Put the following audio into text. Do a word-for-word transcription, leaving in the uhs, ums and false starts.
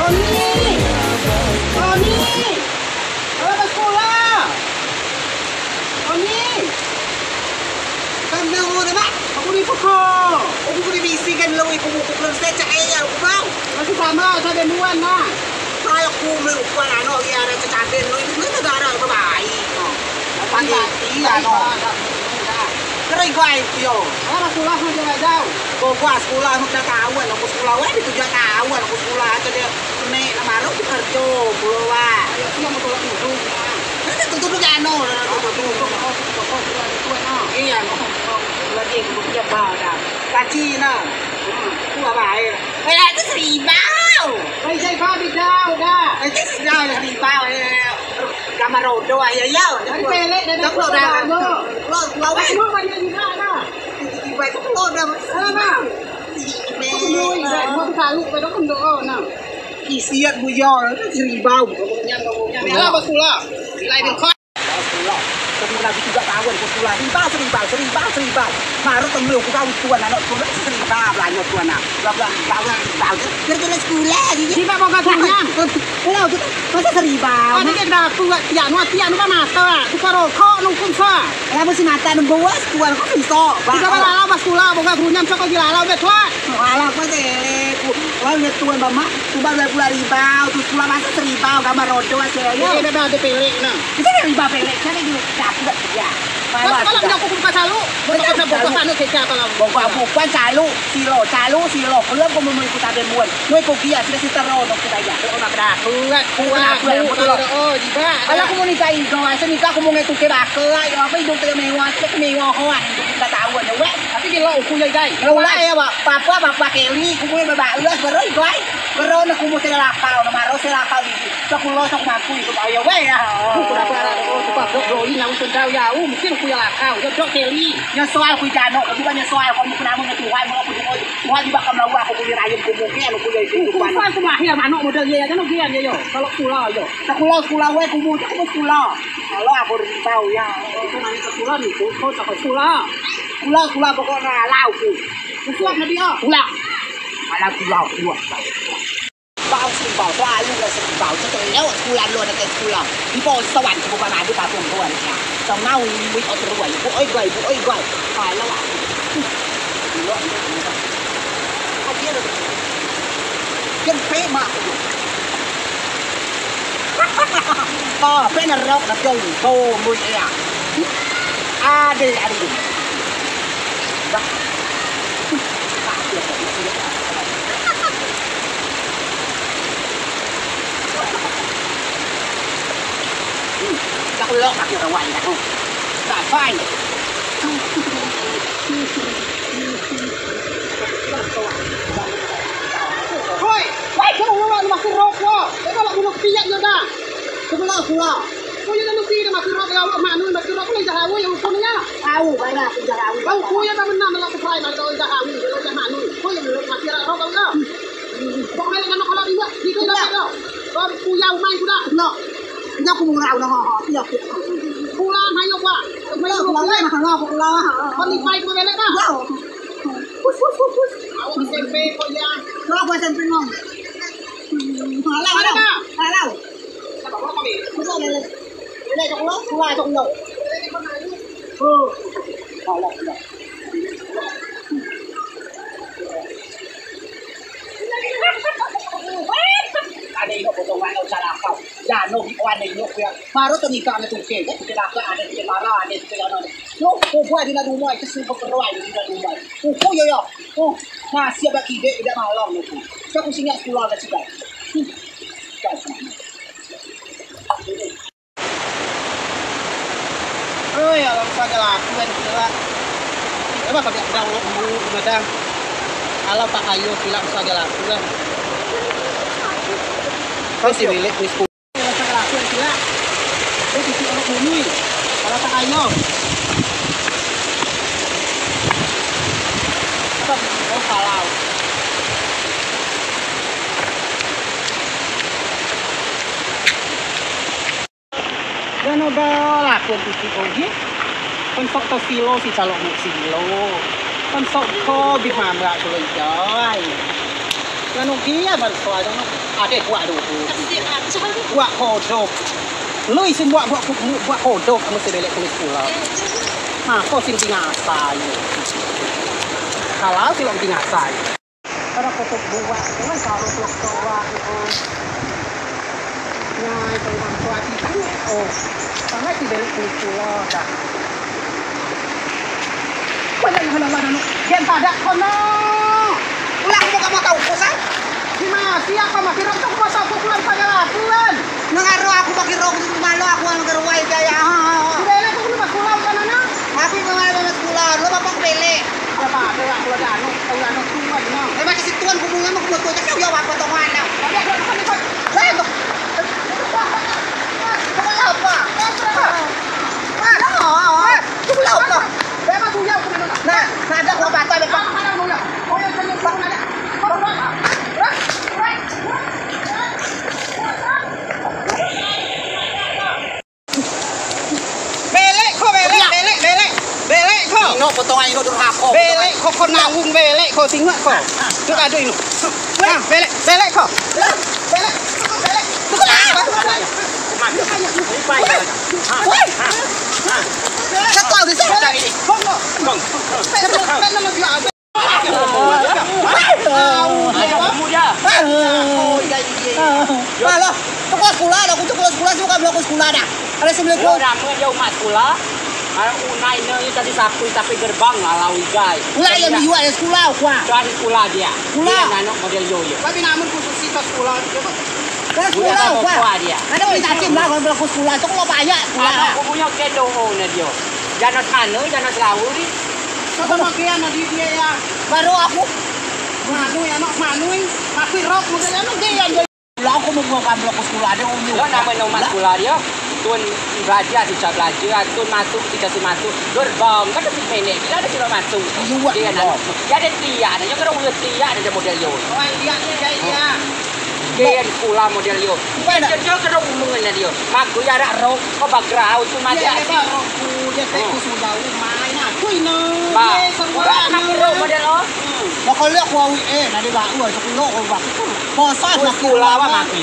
Oni! Oni! Halo, ba sekolah. Oni! Kan dah, uku ni peko. Uku ni bisi kan lo, ibu buku belum saya cak ayah, uku bau. Masih sama, saya duluan, nah. Kalau ku me ukuan ano, ya, ada cacaben lo, itu kan negara lo baik. Pagi, iya, no. Kering kau ayo, yo. Mana sekolah, mana jauh? Kau gua sekolah, udah tahuan, aku sekolah, weh, itu udah tahuan, aku sekolah aja dia. Nek, nak baru tu kerjo, pulo, wak. Ayo, siang mau tolak dulu. Nanti tutup dulu, anu, tutup dulu. Iya, no. Lagi, aku punya bal, dah. Kaci, nah. Hmm, aku apa air? Eh, itu seribau. Eh, seribau, seribau, dah. Itu seribau, seribau, eh. Gambar rodo, ayo, yo. Tapi pelek, dah, dah, dah, dah. Lo, lo, weh. Semua banyak juga, dah. Tiba-tiba itu lo, dah. Alah, dah. Ih, men. Aku semua, dah. Gua selalu, dah, dah, dah, dah. Isian buyar, seribau. Ngomongnya, ngomongnya. Alah, ba sekolah. Nilai bilkot. Ba sekolah. Tapi lagi tiga tahun, ba sekolah. Seribau, seribau, seribau, seribau. Baru temu aku kau tuan anak sekolah, seribau, belanja tuan anak. Bla, bla, bla, bla, bla. Gara-gara sekolah, gitu. Kita mau kacangnya. Kalau gitu, masa seribau? Ada yang dapur, tiak nu, tiak nu, apa mata, ah. Tukar rokok, nungkun, sa. Lah, mesti mata nembuas, tuan kok iso. Ba, tiga lalau, ba sekolah, boga gurunya, mesti kau dilalau, bet, tuan. Alah, apa sih? Ku, wah, lihat tuan, Mama. Coba dua puluh ribau, terus pula masa seribau, gambar rodo aja, yo. Iya, dah, dah, ada pelek, nah. Bisa seribau pelek, kan itu dapur, ya. Kalau, kalau udah aku buka calu, buka calu, buka calu, silo, calu, silo. Belum aku mau ikut ada muan. Mau ikut dia, sudah si Tero, dong, kita aja. Oh, nak dah, kuat, kuat, kuat, kuat, oh, jiwa. Kalau aku mau nikah, igo, asal nikah aku mau ngetuk ke bakal, ya, apa hidup kita mewah, kita mewah, oh, hidup kita tahu aja, weh. Tapi gila, aku ya, guys. Kalau lah, ya, Pak. Papa, papa Kelly, kumu ya, Bapak, udah, baru, guys. Baru, nak kumu saya lakau, nak baru saya lakau, gitu. Aku lo, aku mampu, itu, ayo, weh, ya. Aku dapat anak, oh, aku pabok, doi, nyawa sendau, ya, oh, mungkin aku ya lakau, ya, dok Kelly. Ya, soal ku jano, aku bukan ya soal, kamu kenapa ngetuhan, mau aku dukung. Wah, di bakal melawa aku kulit ayam, kumu ke, anu, kulit itu, kumu. Kumu, aku lahir, manuk model, ya, ya, kan, oke, ya, ya. Kalau sekolah, ya. Sekolah, sekolah, weh, kumu, aku mau sekolah. Kalau aku udah tahu, ya. Itu nanti ke sekolah, nih, kau, kau tak sekolah. Sekolah, sekolah, pokoknya, lau, ku. Sekolah, nanti, ya. Sekolah. Alah, sekolah, sekolah. Bau, seribau, selalu lah seribau. Cak tu, lewat sekolah, lu ada ke sekolah. Di pos, sowan, sebuah madu, patung, kawan, ya. Tau ngau, wih, wih, otor, wih, bu, oi, guai, bu, oi, guai. Kalau aku. Ken pe mak. Ah, pe nerok nak jauh. Tuh, mui ya. Ade, ade. Bah. Cak lok aku rawan aku. Sampai. Hoi, wai, kau ulang masuk rok, wah. Kau kalau bunuh piak, ya dah. Sebelah pula. Kau yang mesti dah masuk rok, kalau manu masuk rok, kau yang dah hawa, yang hukumnya. Tahu, banyak aku dah hawa. Kau, kau yang dah menang, malah sebelah, malah kau yang dah hawa, kau yang manu. Kau yang masuk rok, kau dah. Pokoknya, kalau, kalau dia, dia tu dah, dah. Kau puyau main, kau dah. No. Nya aku mau ngerau, no, ha, ha, iya, iya. Pulang, ayo, Pak. Pulang, pulang, pulang, pulang, ha, ha. Kau ni, Pak, kau belek, Pak. Pulang. Pus, pus, pus, pus. Awak S M P kau ya. Kau aku S M P, Nom. Halau, halau. Halau. Pulang, belek. Belek, cok lo, pulang, cok lo. Oh. Halau, halau. Ade inok potongan, ndak usah lakau. Jano bi wan inok ya. Baru tu nikah ame tuke, ya, tuke lakau, ade tuke mara, ade tuke jano. Yo, ko buat di na rumah, itu sungguh perlu di na rumah. Uku yo, yo. Oh, masih abak kidek, tidak malam uku. Cak usinya sekolah dah cigai. Hmm. Cak semangat. Oi, alam saja laku kan kira. Coba kami download dulu, madang. Alam tak ayo kira saja laku kan. Kau si milik ni sepuluh. Alam saja laku kan kira. Kau si anak bumi. Alam tak ayo. Apa? Oh, kalau. Udah lah, aku titik ogi. Kan sok to silo si calok muk silo. Kan sok ko bi mamrak silo idai. Nganu dia baru soal anu. Ade buak dulu. Buak kodok. Lu isin buak, buak, buak, buak kodok kamu si belek kulis pula. Nah, ko sin tinggal asai. Kalau si lo tinggal asai. Kada kotok buak, kan kalau kotok buak itu. Nah, itu yang buat itu. Oh, sama si belek kulis pula dah. Banyak yang halang-halang, anu. Gen padak kono. Ulah, aku mau kamu tahu, kok, sa? Si masih apa, masih rok, kok, masa aku pulang pakai lapuan? Nengaro aku pakai rok, itu malu aku nengaro wai jaya. Belek, aku lupa pulang, kan, anak? Aku nengaro pas pulang, lo bapak belek. Apa ada, aku ada anu, aku anu, tuan, no. Eh, masih si tuan, aku mau ngomong, aku mau tuan, kasih jawab apa, tuan, mana? Ada, ada, ada, ada. Lah, itu. Apa, apa? Apa? Nah, nah, ada gua patah, Bang. Belek ko, belek, belek, belek. Belek ko. Ino potongan ino durhako. Belek ko, ko nanggung belek ko, tinggal ko. Cuk, aduh, ino. Nah, belek, belek ko. Belek, belek. Satu lagi, satu lagi. Bong, bong. Satu lagi. Alah, sekolah, sekolah dah, aku sekolah, sekolah dah. Ada sembilan puluh. Nama dia umat sekolah. Kalau unai ne, dia tadi sapu, tapi gerbang lalau igai. Ulah yang biwak ya sekolah, kuah. Cari sekolah dia. Sekolah. Dia anak model yo, ya. Tapi namun khusus si sekolah, dia. Kalau sekolah, kuah. Dia. Ada beli tadi, lah, kalau sekolah, itu kalau banyak sekolah. Anak punya kendo, oh, ne dia. Jano sana, jano selawuri. Kau sama dia, anak dia, ya. Baru aku. Manui, anak manui. Aku rok, mungkin anak dia yang Lah, aku mau buang kamu ke sekolah, ada om. Lo nama nama sekolah dia? Tun belajar, sisa belajar, tun masuk, sisa si masuk. Gerbang, kan si pendek, bila ada sila masuk. Iya, dia iya. Dia ada tiak, ada juga udah tiak, ada model yo. Oh, iya, iya, iya. Dia di sekolah model yo. Bukan. Dia, dia kena umum dia. Maku ya rak rok, kau bagrau tu macam. Iya, iya, rok. Dia kayak sudah main aku ini. Bah, dia semua udah anak rok model lo. Bakal lihat kuawi, eh, nadi bak, wah, sepuluh, wah, bak. Bosan, sekolah, wah, mati.